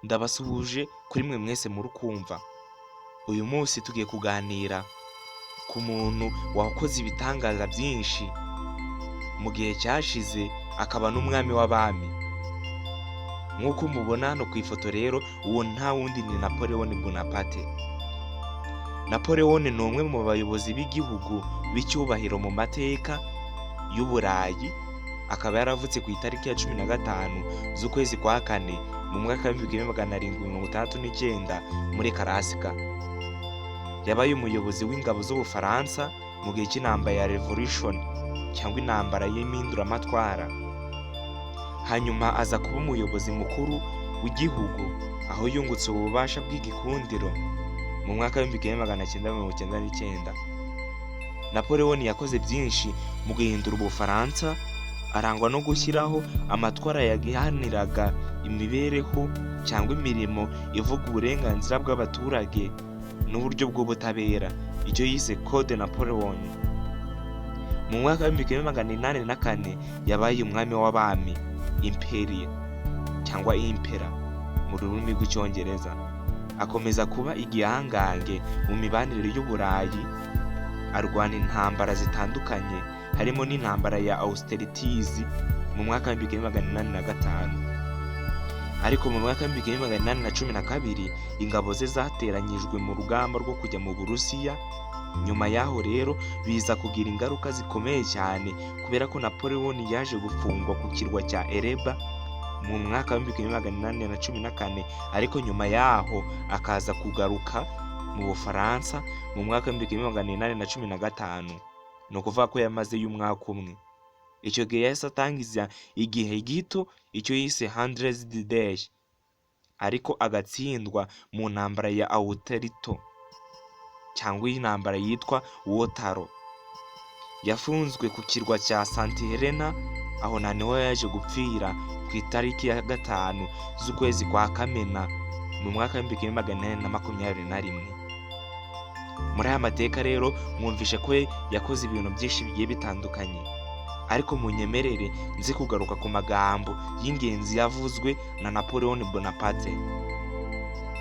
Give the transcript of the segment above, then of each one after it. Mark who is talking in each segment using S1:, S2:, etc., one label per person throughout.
S1: Ndabasuhuje kuri mwe mwese muri kumva. Uyu munsi tugiye kuganira ku muntu wakoze ibitangaza byinshi mu gihe cyashize, akaba n'umwami w'abami. Nk'uko mubona hano ku ifoto rero, uwo nta wundi ni Napoleon Bonaparte. Napoleon ni umwe mu bayobozi b'igihugu b'icyubahiro mu mateka y'Uburayi, akaba yaravutse ku itariki ya 15 z'ukwezi kwa kane mu mwaka w'1769 muri Karasika. Yabaye umuyobozi w'ingabo z'Ubufaransa mu gihe cy'intambara ya Revolution cyangwa intambara y'impinduramatwara. Hanyuma aza kuba umuyobozi mukuru w'igihugu, aho yungutse ububasha bw'igikundiro mu mwaka w'1999. Napoleon yakoze byinshi mu guhindura Ubufaransa, arangwa no gushyiraho amatwara yagihaniraga imibereho cyangwa imirimo ivuga uburenganzira bw'abaturage n'uburyo bw'ubutabera, icyo yise Code Napoleon. Mu mwaka w'1804 yabaye umwami w'abami, Imperial cyangwa Emperor mu rurimi rw'Icyongereza. Akomeza kuba igihangange mu mibanire y'Uburayi, arwana intambara zitandukanye harimo n'intambara ya Austerlitz mu mwaka w'1805. Ariko mu mwaka w'1812 ingabo ze zateranyijwe mu rugamba rwo kujya mu Burusiya. Nyuma y'aho rero biza kugira ingaruka zikomeye cyane, kubera ko Napoleon yaje gufungwa ku kirwa cya Elba mu mwaka w'1814, ariko nyuma y'aho akaza kugaruka mu Bufaransa mu mwaka w'1815. Ni ukuvuga ko yamazeyo umwaka umwe. Icyo gihe yahise atangiza igihe gito icyo yise Hundred Days, ariko agatsindwa mu ntambara ya Austerlitz cyangwa intambara yitwa Waterloo. Yafunzwe ku kirwa cya Saint Helena, aho na niho yaje gupfira ku itariki ya 5 z'ukwezi kwa Kamena mu mwaka w'1821. Muri aya mateka rero mwumvishe ko yakoze ibintu byinshi bigiye bitandukanye, ariko munyemerere nzi kugaruka ku magambo y'ingenzi yavuzwe na Napoleon Bonaparte.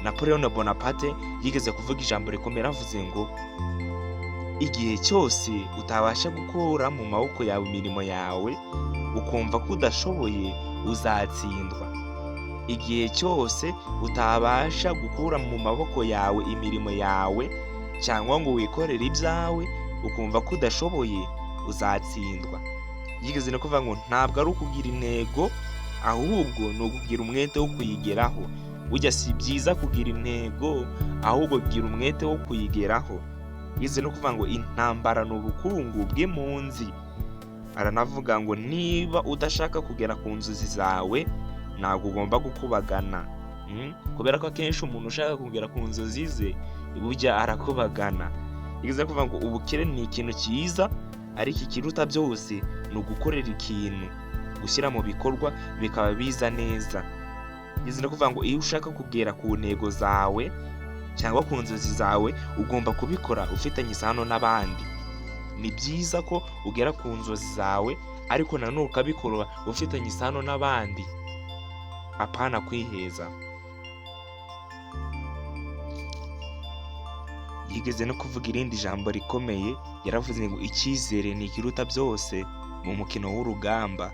S1: Napoleon Bonaparte yigeze kuvuga ijambo rikomeye, avuze ngo: "Igihe cyose utabasha gukura mu maboko yawe imirimo yawe, ukumva ko udashoboye, uzatsindwa. Igihe cyose utabasha gukura mu maboko yawe imirimo yawe cyangwa ngo wikorere ibyawe, ukumva ko udashoboye, uzatsindwa." Yigeze no kuvuga ngo ntabwo ari ukugira intego, ahubwo ni ukugira umwete wo kuyigeraho. Burya si byiza kugira intego, ahubwo gira umwete wo kuyigeraho. Yigeze no kuvuga ngo intambara ni ubukungu bw'impunzi. Aranavuga ngo niba udashaka kugera ku nzozi zawe, ntabwo ugomba gukubagana. Kubera ko akenshi umuntu ushaka kugera ku nzozi ze burya arakubagana. Yigeze kuvuga ngo ubukire ni ikintu cyiza, ariko ikiruta byose ni ugukorera ikintu, gushyira mu bikorwa bikaba biza neza. Yigeze no kuvuga ngo iyo ushaka kugera ku ntego zawe cyangwa ku nzozi zawe, ugomba kubikora ufitanye isano n'abandi. Ni byiza ko ugera ku nzozi zawe, ariko nanone ukabikora ufitanye isano n'abandi, apana kwiheza. Yigeze no kuvuga irindi jambo rikomeye, yaravuze ngo icyizere ni ikiruta byose mu mukino w'urugamba.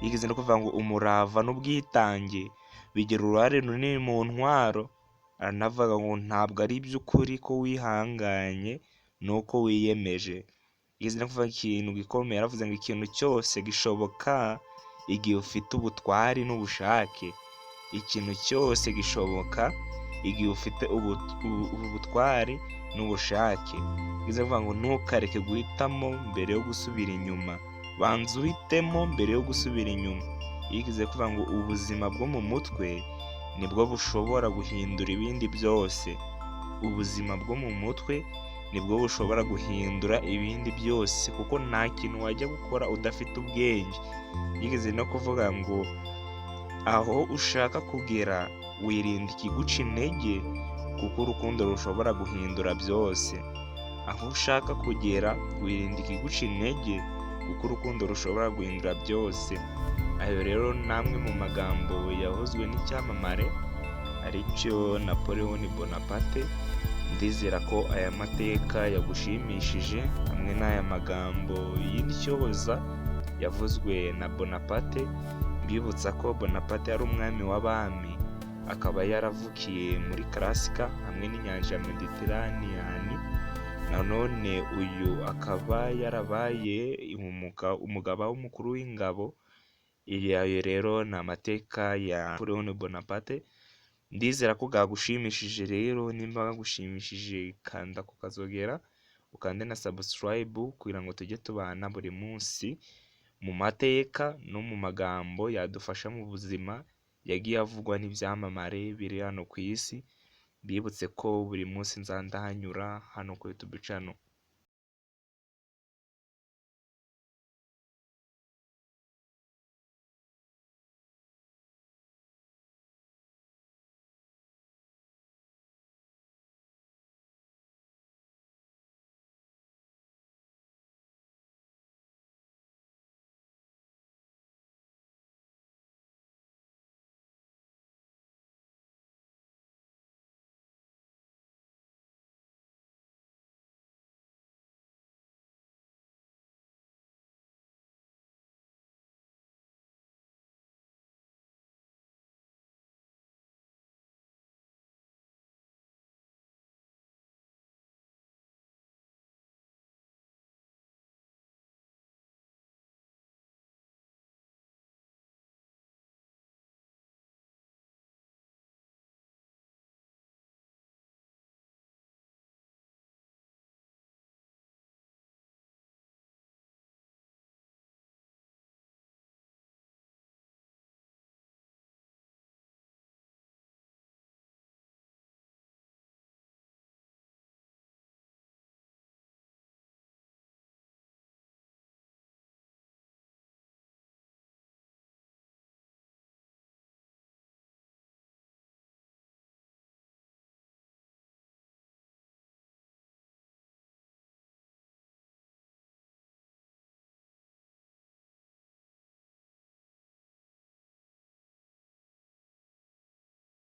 S1: Yigeze no kuvuga ngo umurava n'ubwitange bigira uruhare runini mu ntwaro. Aranavuga ngo ntabwo ari iby'ukuri ko wihanganye nuko wiyemeje. Yigeze no kuvuga ikintu gikomeye, yaravuze ngo ikintu cyose gishoboka igihe ufite ubutwari n'ubushake. Ikintu cyose gishoboka igihe ufite ubutwari n'ubushake. Yigeze kuvuga ngo ntukareke guhitamo mbere yo gusubira inyuma, banza uhitemo mbere yo gusubira inyuma. Yigeze kuvuga ngo ubuzima bwo mu mutwe nibwo bushobora guhindura ibindi byose. Ubuzima bwo mu mutwe nibwo bushobora guhindura ibindi byose, kuko nta kintu wajya gukora udafite ubwenge. Yigeze no kuvuga ngo aho ushaka kugera wirinda ikiguca intege, kuko urukundo rushobora guhindura byose. Aho ushaka kugera wirinda ikiguca intege, kuko urukundo rushobora guhindura byose. Ayo rero ni amwe mu magambo yavuzwe n'icyamamare aricyo Napoleon Bonaparte. Ndizera ko aya mateka yagushimishije hamwe n'aya magambo y'intyoza yavuzwe na Bonaparte. Mbibutsa ko Bonaparte yari umwami w'abami, akaba yaravukiye muri Corsica hamwe n'inyanja ya Mediterranean. Nanone uyu akaba yarabaye umugaba w'umukuru w'ingabo. Ayo rero ni amateka ya Napoleon Bonaparte. Ndizera ko bwagushimishije. Rero nimba bwagushimishije, kanda ku kazogera, ukande na subscribe kugira ngo tujye tubana buri munsi mu mateka no mu magambo yadufasha mu buzima yagiye avugwa n'ibyamamare biri hano ku isi. Mbibutse ko buri munsi nzandahanyura hano kuri YouTube channel.